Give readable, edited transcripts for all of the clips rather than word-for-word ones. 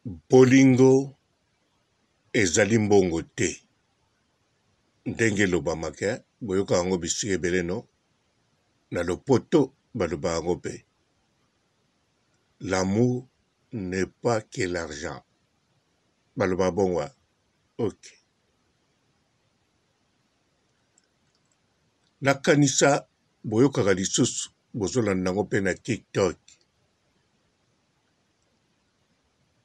Bolingo ezali mbongo te ndenge elobamaka boyoka yango bisika ebele no na lopoto baloba yango pe l'amour n'est pas que l'argent baloba bongo ok nakanisa boyokaka lisusu bozolanda yango pe na tiktok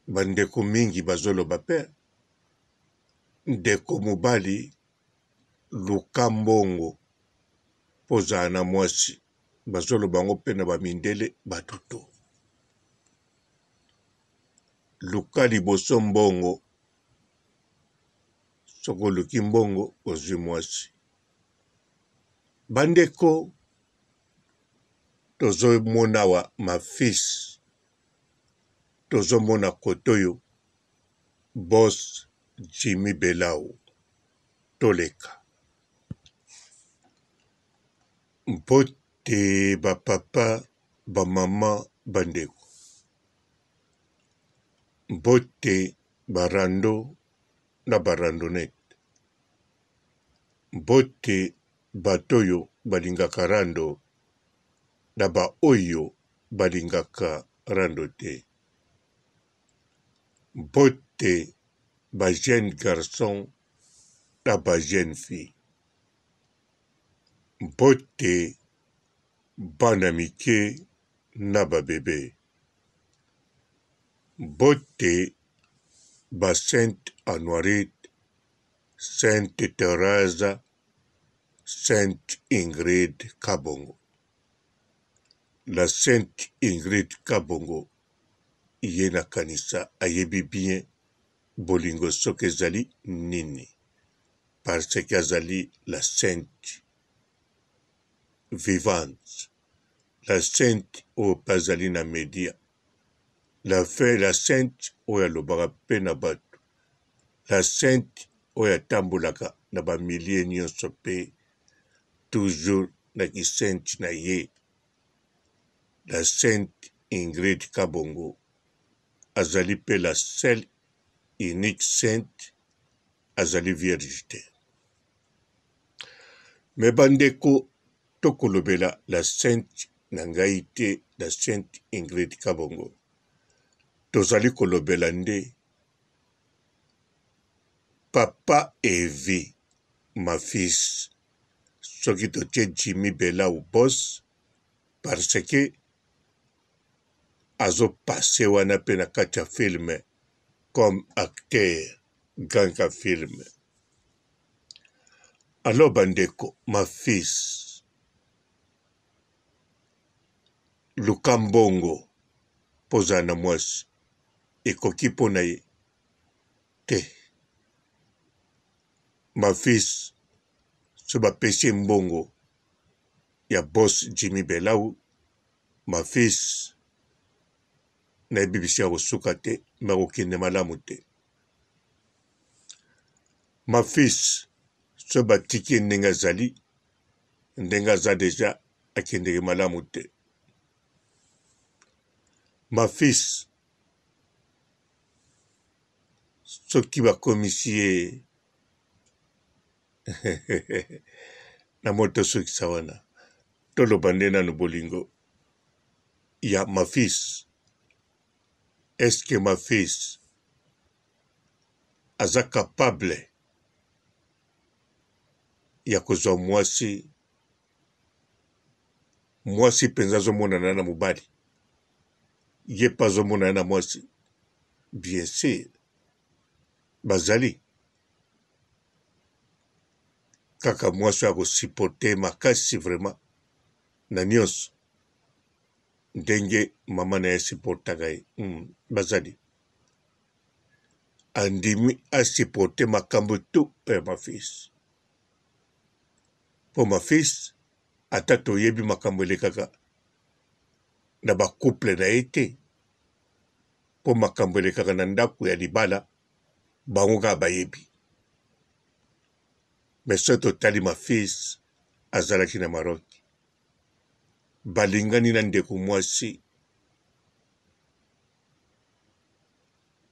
Ba ndeko mingi bazoloba pe ndeko mobali luka mbongo po ozala na mwasi bazoloba yango pe na ba mindele batu tout luka liboso mbongo soki oluki mbongo ozui mwasi ba ndeko tozo mona awa ma fils tozo mona kotoyo boss Jimmy Belawu toleka. Mbote ba papa ba maman ba ndeko mbote ba rando na ba randonnette mbote bato oyo balingaka rando na ba oyo balingaka rando te. Mbote ba jeunes garçons na ba jeunes filles. Mbote bana mike na ba bebe. Mbote ba sainte Anuarite, sainte Therèse, sainte Ingrid Kabongo. La sainte Ingrid Kabongo ye nakanisa ayebi bien bolingo soki ezali nini parce que azali la sainte vivante la sainte oyo pe azali na media la fin la sainte oyo alobaka pe na batu la sainte oyo atambolaka na ba milieu nionso pe toujours na ki sainte na ye la sainte Ingrid Kabongo azali pe la seule unique sainte azali vierge te mais ba ndeko tokolobela la sainte na ngai te la sainte Ingrid Kabongo tozali kolobela nde papa Evi ma fils soki totie Jimmy Belawu boss parce que azo passe wana pe na kati ya film comme acteur grand ya film alors ba ndeko ma fils luka mbongo po ozala na mwasi ekoki po na ye te ma fils soki bapesi ye mbongo ya boss Jimmy Belawu ma fils nayebi bisika akosuka te me akokende malamu te ma fils soki batiki ye ndenge azali ndenge aza deja akendeke malamu te ma fils soki bakomisi ye na moto sukisa wana toloba nde nanu bolingo ya ma fils est ce que ma fils aza capable ya kozwa mwasi mwasi mpenza azomonana na mobali ye mpe azomonana na mwasi bien sur bazali kaka mwasi oyo akosupporte makasi vraiment na nyonso ndenge mama na ye asupportaka ye bazali andimi asupporte makambo tout ya ma fils mpo ma fils ata toyebi makambo elekaka na ba couple na ye te mpo makambo elekaka na ndako ya libala bango kaka bayebi mais soki totali ma fils azalaki na Maroc balingani na ndeko mwasi.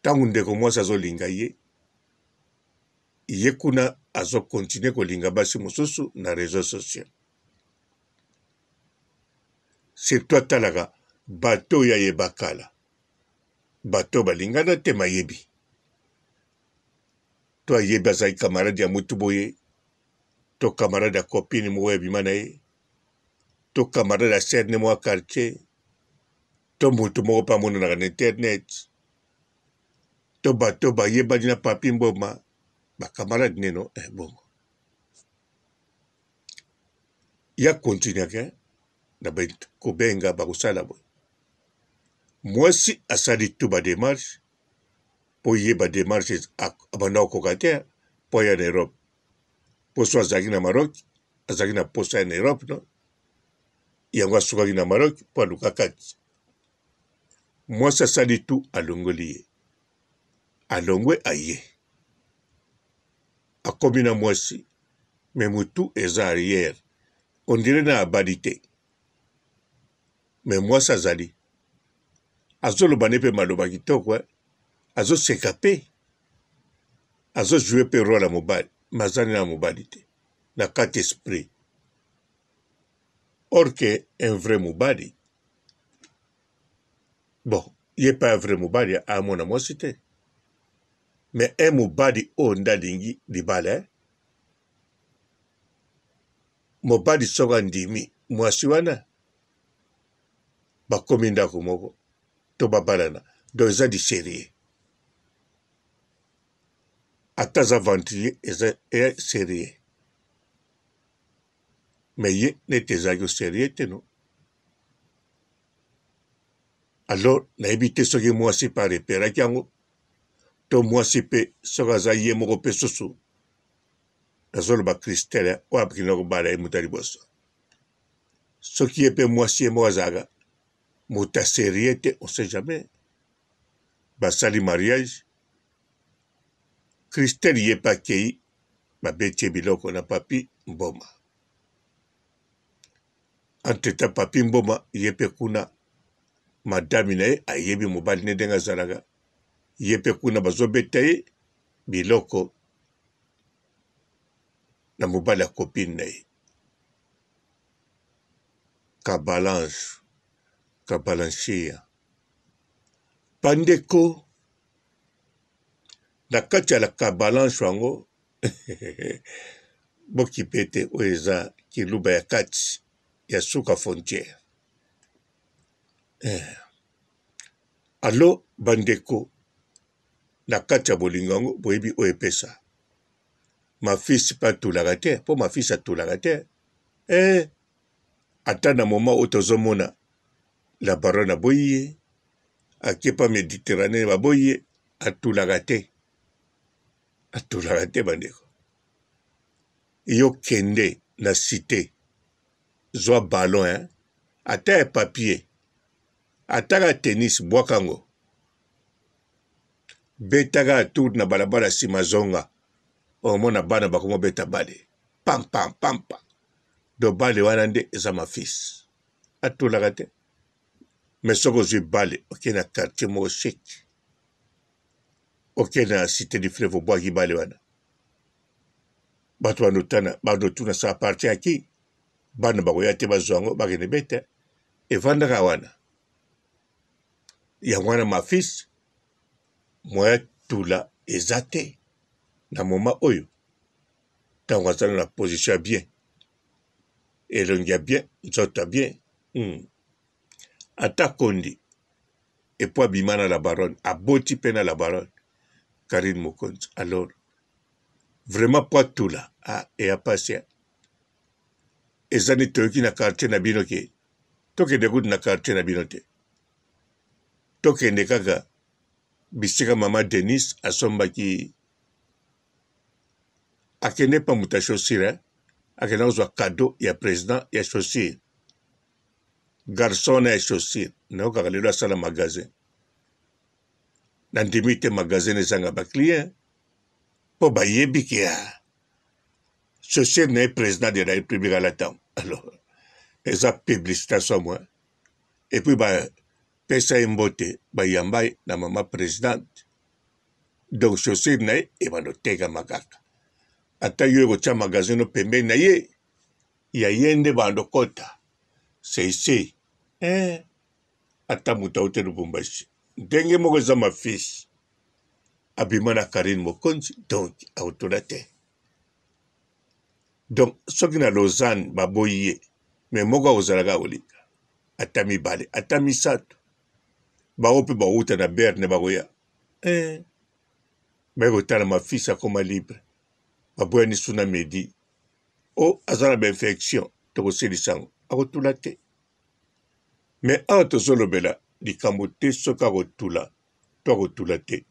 Ntango ndeko mwasi azolinga ye, ye kuna azo continuer kolinga basi mosusu na reseaux sociaux. Surtout atalaka bato oyo ayeba kala, bato oyo balingana te mayebi. To ayebi azali camarade ya mutu boye, to camarade ya copine moko ya bima na ye, to camarade ya sœur ne moko ya quartier, to mutu moko pe amonanaka na internet, to bato bayebani na Papy Mboma, ba camarade ne no eh, bongo ya continuaka na kobenga bakosala boye. Mwasi asali tout ba demarche mpo ye ba demarche abanda kokoka te mpo aya na Europe, mpo so azalaki na Maroc azalaki na posa ya na Europe no yango asukaki na Maroc mpo aluka kati. Mwasi asali tout alongoli ye, alongwe aye akomi na mwasi me mutu eza arrière on dirait na abali te me mwasi azali azoloba ne mpe maloba kitoko eh? Azoseka mpe azo jouer mpe role ya mobali me azali na mobali te na kati esprit or que un vrai mobali bon ye mpe ya vrai mobali amona mwasi te mais un mobali oyo nde alingi libala eh? Mobali soki andimi mwasi wana bakomi ndako moko to babalana donc eza du serieux ata aza aventurier eza serieux mais ye neti ezalaki serieux te no alors nayebi te soki mwasi mpe areperaki yango to mwasi mpe soki aza ye moko mpe susu nazoloba Christelle oyo akenda kobala ye moto ya liboso soki ye mpe mwasi ye moko azalaka moto ya serieux te on sait jamais basali mariage Christelle ye mpe akei babeti ye biloko na Papi Mboma entre temps Papi Mboma ye mpe kuna madame na ye ayebi mobali ne ndenge azalaka ye mpe kuna bazobeta ye biloko na mobali ya copine na ye kabalange kabalanshia bandeko na kati ya la kabalange yango bokipe te oyo eza kiluba ya kati ya suka frontière eh. Alo bandeko na kati ya bolingo yango boyebi oyo epesa ma fils pe atulaka te po ma fils atulaka te eh ata na moment oyo tozomona la baronne aboyi ye ake pa mediterranee baboyi ye atulaka te atulaka te bandeko yo kende na cite zwa ballon hein ata ya papier ata ka tennis bwaka yango beta kaka tour na balabala nsima zonga omona bana bakoma beta bale pam pam pam pam do bale wana nde eza mafisi atulaka te mais soki ozwi bale okei na quartier moko chic okei na cité du fleuve obwaki bale wana bato bandotana bandotuna sa appartient à qui bana bakoya te bazwa yango bakende bete evandaka wana yango wana ma fils moya tula eza te na moment oyo ntango azali na position ya bien elongi ya bien nzoto ya bien hmm. Ata kondi epo abima na la baronne aboti pe na la baronne Carine Mokonzi alors vraiment po atula ah eya pasi hein. Eza nde toyoki na quartier na bino ke tokende kutu na quartier na bino te tokende kaka bisika mama Denise asombaki akende pa moto ya chaussure hein? Akenda kozwa cadeau ya president ya chaussure garçon wana ya chaussure nayokaka lelo asala magasin nandimi te magasin ezanga ba client mpo bayebi ke ya chaussure na ye president de la république alata yango alors eza publicité somo et puis bapesa ye mbote bayamba ye na mama presidente. Donc chaussure na ye ebanda otekama kaka. Ata yo ekotia magasin no pembeni na ye, ya ye nde banda okota. Seisei. Eh, ata moto auti Lubumbashi. Ndenge moko eza ma fils. Abima na Carine Mokonzi, donc akotola te. Donc soki na Lausanne baboyi ye, mais moko akozala kaka kolinga. Ata mibale, ata misato. Bango mpe bawuta na Berne bakoya. Eh, baye kotala ma fils akoma libre. Baboyani su na Medi. Oh, aza na ba infection, tokosilisa yango. Akotula te. Mais awa tozolobela likambo te soki akotula to akotula te.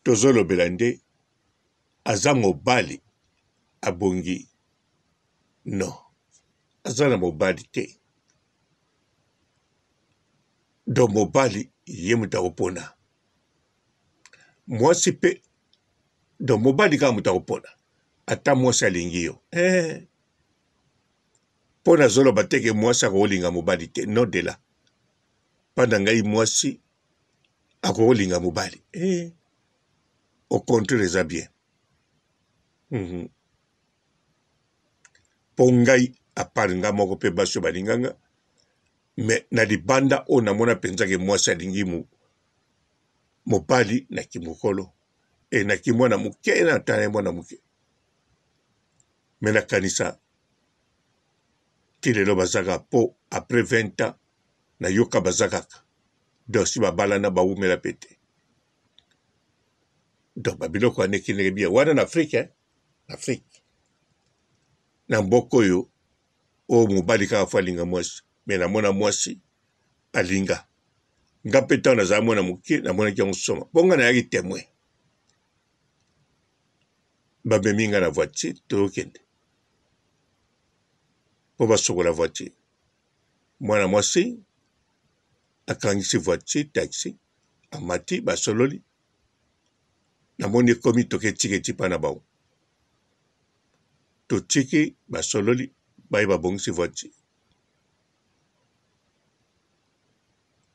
Tozolobela nde aza mobali abongi non aza na mobali te donc mobali ye moto akopona mwasi mpe donc mobali kaka moto akopona ata mwasi alingi yo eh. Mpo nazoloba te ke mwasi akolinga mobali te non de la mpa na ngai mwasi akolinga mobali eh. Au contraire eza bien Mpo ngai apart nga moko mpe basi oyo balinga nga me na libanda oyo namona mpenza ke mwasi alingi mobali na kimokolo e na kimwana moke na tala ye mwana moke me nakanisa ti lelo baza kaka mpo après 20 ans nayoka baza kaka donc si babalana bawumela mpe te donc babiloko wana ekendeke bien wana na afrique eh? na afrique na mboka oyo oyo mobali kaka fo alinga mwasi me namona mwasi alinga nga mpe ntango nazala mwana moke namonaki yango soma mpo nga nayaki temoin bamemi nga na voiture tokende mpo basokola voiture mwana mwasi akangisi voiture taxi amati basololi namoni ekomi toke tiketi mpa na bango totiki basololi baye babongisi voiture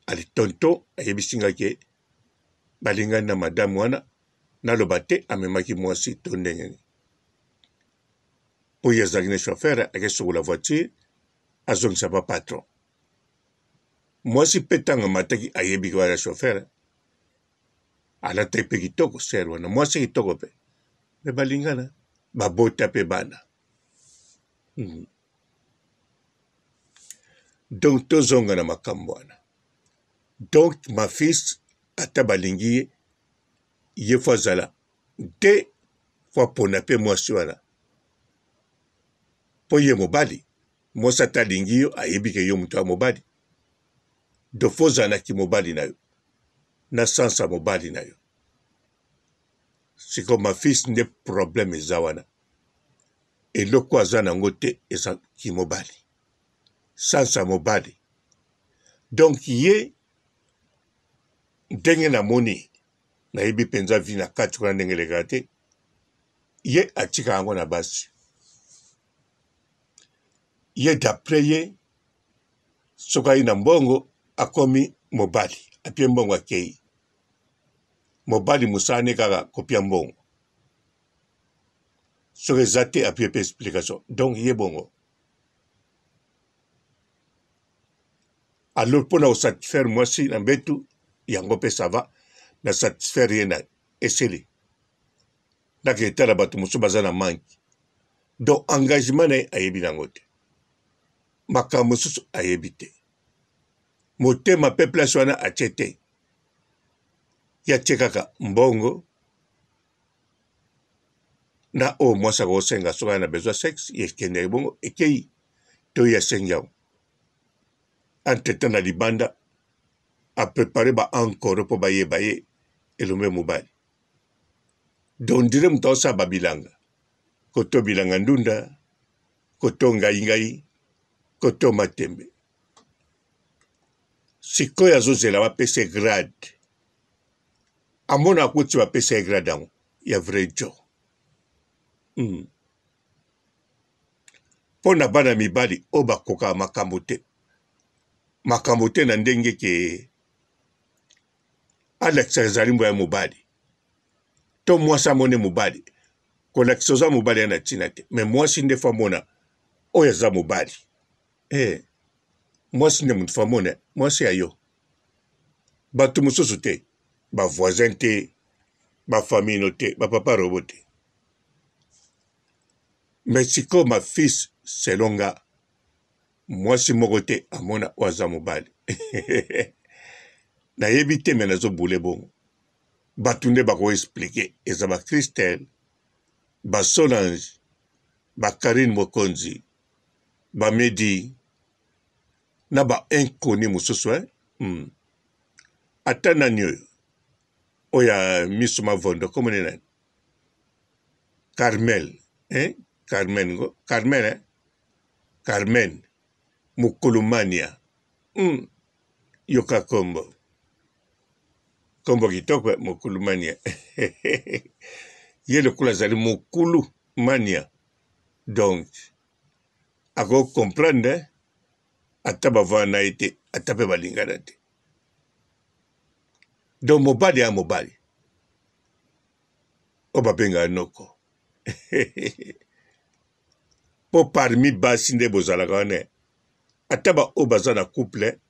ali tonton ayebisi nga ke balingani na madame wana naloba te amemaki mwasi to ndenge nini mpo ye azalaki na chauffeur akesokola voiture azongisa pa patron Mwasi pe tango amataki ayebi ke wana chauffeur alataki pe kitoko sœur wana mwasi kitoko pe me balingana babota pe bana Donc tozonga na makambo wana donc ma fils ata balingi ye ye fo azala te fo apona pe mwasi wana po ye mobali Mwasi ata alingi yo ayebi ke yo moto ya mobali donc faut ozala na kimobali na yo na sens ya mobali na yo sikoyo ma fils nde problème eza wana eloko aza na yango te eza kimobali sens ya mobali donc ye ndenge namoni nayebi mpenza vie na kati kuna ndenge elekaka te ye atika yango na basi Ye d'après ye soki aye na mbongo akomi mobali apie mbongo akeyi mobali mosala ne kaka kopia mbongo soki eza te apie pe explication donc ye bongo alors pona ko satisfaire mwasi na mbetu yango pe ça va na satisfaire ye na esili Nake tala bato mosusu baza na manque donc engagement na ye ayebi nango te makambo mosusu ayebi te motema pe place wana atie te ye atie kaka mbongo na oyo mwasi akosenga soki aza na besoin sexe ye ekendeke bongo ekei to ye asengi yango entre temps na libanda aprepare ba ankoro mpo bayeba ye elombe mobali Donc on dirait moto aosala ba bilanga koto bilanga ndunda koto ngai ngai koto matembe sikoyo azozela bapesa ye grade amona akuti bapesa ye grade yango ya vrai jo. Mpo na bana mibali oyo bakokaka makambo te makambo te na ndenge ke alakisaka ezali mbwa ya mobali. To mwasi amoni mobali. Kolakisa oza mobali ya na ntina te. Mais mwasi nde fo amona oyo aza mobali. Eh, mwasi nde moto fo amona, mwasi ya yo. Bato mosusu te, ba voisin te, ba famille no te, ba papa robo te. Mais sikoyo ma fils selon nga mwasi moko te amona oyo aza mobali. Nayebi te me nazo bule bongo. Bato nde bako expliquer eza ba Christelle, ba Solange, ba Carine Mokonzi, ba Medi na ba inconnu mosusu eh? Ata nani oyo oyo ya miso mavondo komoni nani? Carmel eh? Carmen ngo Carmen eh? Carmen Mukulumania Yoka kombo kombo kitoko eh, Mukulumania ye lokola azali mukulu mania donc ako comprendre eh? Ata bavanda na ye te ata mpe balingana te donc mobali ya mobali oyo babengaka noko mpo parmi basi nde bozalaka wana ata baoyo baza na couple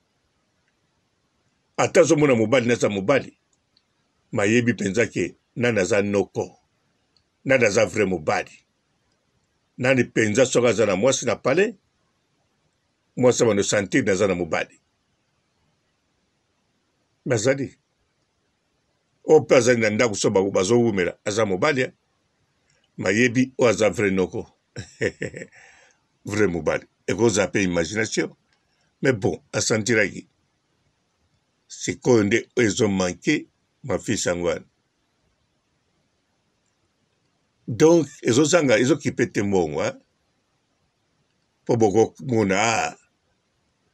ata azomona mobali naza mobali mayebi mpenza ke nani aza noko nani aza vrai mobali nani mpenza soki aza na mwasi na palais mwasi abando sentir naza na mobali bazali oyo mpe azali na ndako so bazowumela aza mobali eh? Mayebi oyo aza vrai noko vrai mobali ekozala mpe imagination mais bon asentiraki sikoyo nde oyo ezo manke mafisi yango wana donc ezozanga ezokipe te mbongo eh? Mpo bokomona ah,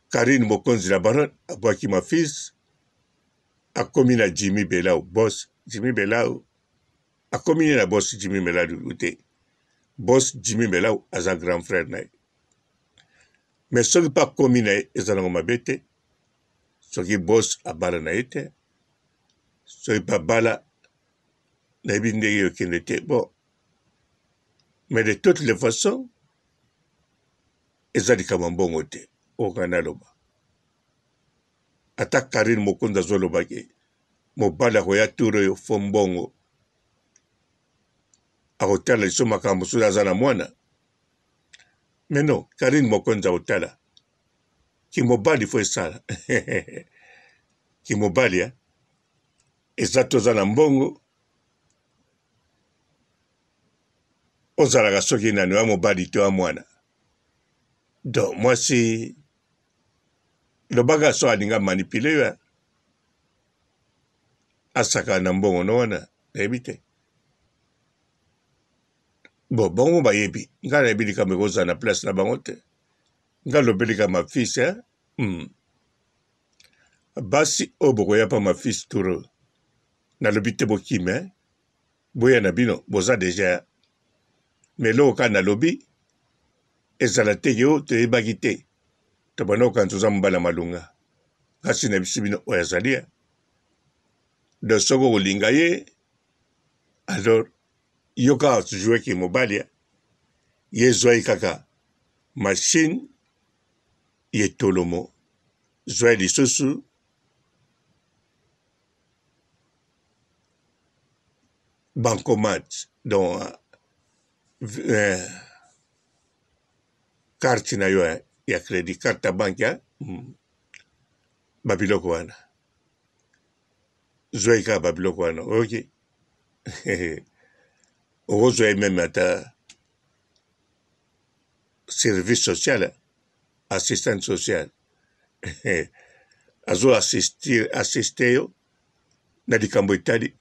Carine Mokonzi la baronne abwaki mafisi akomi na Jimmy Belau boss Jimmy Belau akomi nde na boss Jimmy Belau te boss Jimmy Belau aza grand frère na ye mais soki mpe akomi na ye eza nango mabe te soki boss abala na ye te soki mpe abala nayebi ndenge ekende te bon mais de toutes les façons eza likambo ya mbongo te oyo ngai naloba Ata Carine mokonzi azoloba ke mobali akoya tour oyo fo mbongo akotala liso makambo mosusu aza na mwana mais non Carine mokonzi akotala kimobali fo esala kimobali eh? Eza toza na mbongo ozalaka soki nani oya mobali to ya mwana donc mwasi lobaka so alinga manipule yo asakana na mbongo no wana nayebi te bon bango bayebi ngai nayebi likambo ekozala na place na bango te ngai lobeli kaka mafise eh? Basi oyo bokoya pa mafise turo nalobi te bokima eh? Boya na bino boza deja mais eloko kaka nalobi ezala te yo toyebaki te tobanda kokanisa oza mobali ya malonga kasi na biso bino oyo azali ya donc soki okolinga ye alors yo kaka joue ki mobali ya ye zwa ye kaka machine ye tolomo zwa ye lisusu bancomat donc carte na yo ya credit carte ya banque ya ba biloko wana zwa ye kaka ba biloko wana oyoki okozwa ye meme ata service social assistante sociale azo assistir assiste yo na likambo etali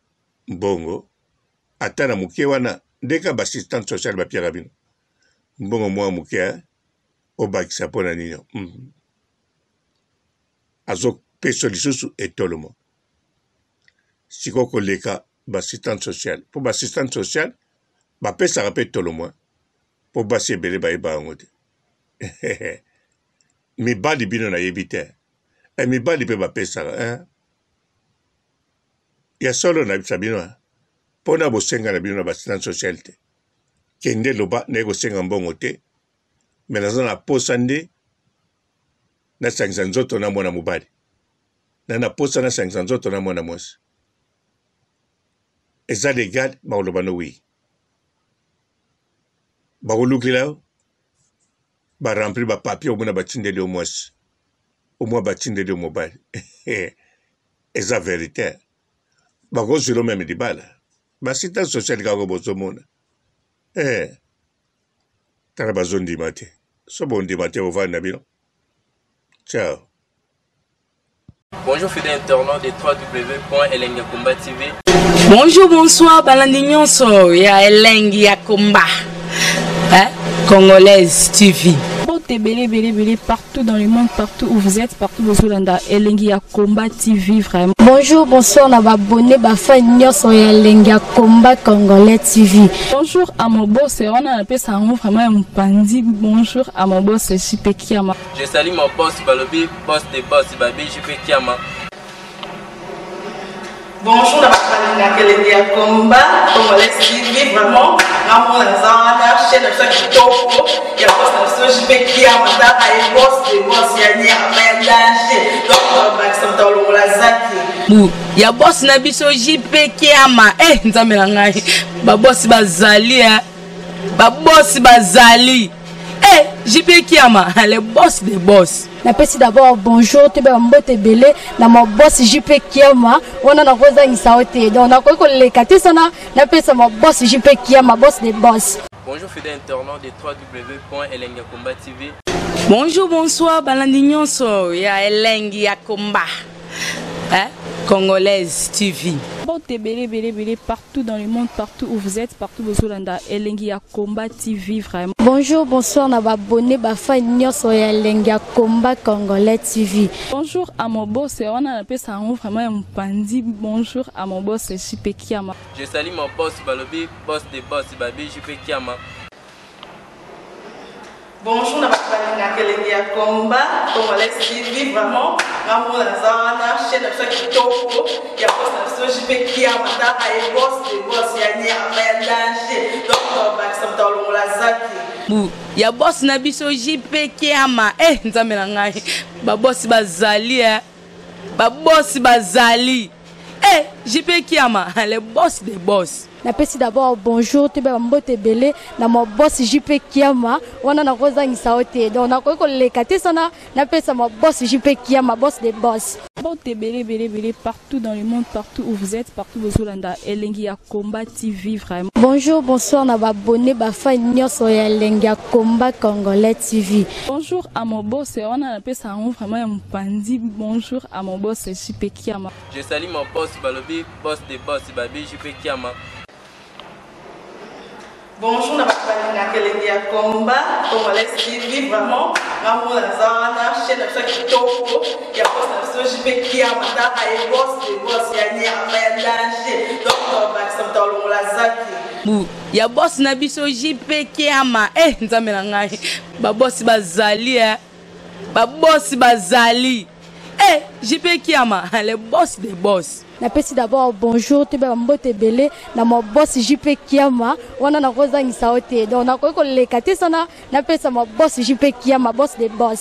mbongo ata na moke wana nde kaka ba assistante sociale bapiaka bino mbongo mwa moke eh? Obakisa mpo na nini? Azopesa lisusu etolomo sikoyo koleka ba assistante sociale mpo ba assistante sociale bapesaka mpe etolomo eh? Mpo basi ebele bayeba yango te. Mibali bino nayebi te eh, mibali mpe bapesaka eh? Ya solo nayebisa bino eh? Mpo na bosenga na bino na ba assistance sociale te. Kende loba naye kosenga mbongo te, mais naza na posa nde nasangisa nzoto na mwana mobali, na na posa nasangisa nzoto na mwana mwasi. Eza legal? Bakoloba no oui. Bakolukela yo ba remplir ba papier, omona batindeli yo mwasi, omwa batindeli yo mobali. Eza verite. Bakozwela yo meme libala. Ba assistance sociale kaka bozomona. Eh. Tala bazondima te. So bondima te bovanda bino. Ciao. Bonjour fidèles internautes de www.elengiyakomba TV. Bonjour, bonsoir, balandi nyonso ya Elengi ya Komba. Hein? Congolaise TV. Mbote ebele ebele ebele partout dans le monde, partout où vous êtes, partout bozolanda Elengi ya Combat TV vraiment. Bonjour, bonsoir na ba abonné ba fan nyonso ya Elengi ya Combat Congolais TV. Bonjour à mon boss, wana napesa yango vraiment ya mopanzi. Bonjour à mon boss JP Kiama. Je salue mon boss balobi boss de boss babi JP Kiama. Bonjour na bato balingaka elengi ya combat congolais TV vraiment ngamona naza wana chaîne na biso ya kitoko ya boss na biso JP Kiama tala ye boss de boss ya nyama ya danger donc bakisa moto alongola zaki bu ya boss na biso JP Kiama eh nzambe na ngai ba boss bazali eh ba boss bazali eh JP Kiama le boss de boss. Napesi d'abord bonjour toyeba ba mbote ebele na ma boss JP Kiama wana nakozangisa yo te donc nakoki koleka te sana napesa ma boss JP Kiama boss de boss. Bonjour fidèles internautes de www.elengiyakomba TV. Bonjour, bonsoir, balandi nyonso ya Elengi ya Komba. Hein? Congolaise TV. Mbote ebele ebele ebele partout dans le monde, partout où vous êtes, partout bozolanda Elengi ya Combat TV vraiment. Bonjour, bonsoir na ba abonné ba fan nyonso ya Elengi ya Combat Congolais TV. Bonjour à mon boss, wana napesa yango vraiment ya mopanzi. Bonjour à mon boss JP Kiama. Je salue mon boss balobi boss de boss babi JP Kiama. Bonjour na bato balingaka elengi ya combat congolais TV vraiment ngamona naza wana chaîne na biso ya kitoko ya boss na biso JP Kiama tala ye boss de boss ya nyama ya danger donc bakisa moto alongola zaki bu ya boss na biso JP Kiama eh nzambe na ngai ba boss bazali eh ba boss bazali eh JP Kiama le boss de boss. Napesi d'abord bonjour toyeba ba mbote ebele na ma boss JP Kiama wana nakozangisa yo te donc nakoki koleka te sana napesa ma boss JP Kiama boss de boss. Mbote ebele ebele ebele partout dans le monde, partout où vous êtes, partout bozolanda Elengi ya Combat TV vraiment. Bonjour, bonsoir na ba abonné ba fan nyonso ya Elengi ya Combat Congolais TV. Bonjour à mon boss, wana napesa yango vraiment ya mopanzi. Bonjour à mon boss JP Kiama. Je salue mon boss balobi boss de boss babi JP Kiama. Bonjour na bato balingaka elengi ya combat congolais TV vraiment ngamona naza wana chaîne na biso ya kitoko ya boss na biso JP Kiama tala ye boss de boss ya nyama ya danger donc bakisa moto alongola zaki bu ya boss na biso JP Kiama eh nzambe na ngai ba boss bazali eh ba boss bazali eh JP Kiama le boss de boss. Napesi d'abord bonjour toyeba ba mbote ebele na ma boss JP Kiama wana nakozangisa yo te donc nakoki koleka te sana napesa ma boss JP Kiama boss de boss.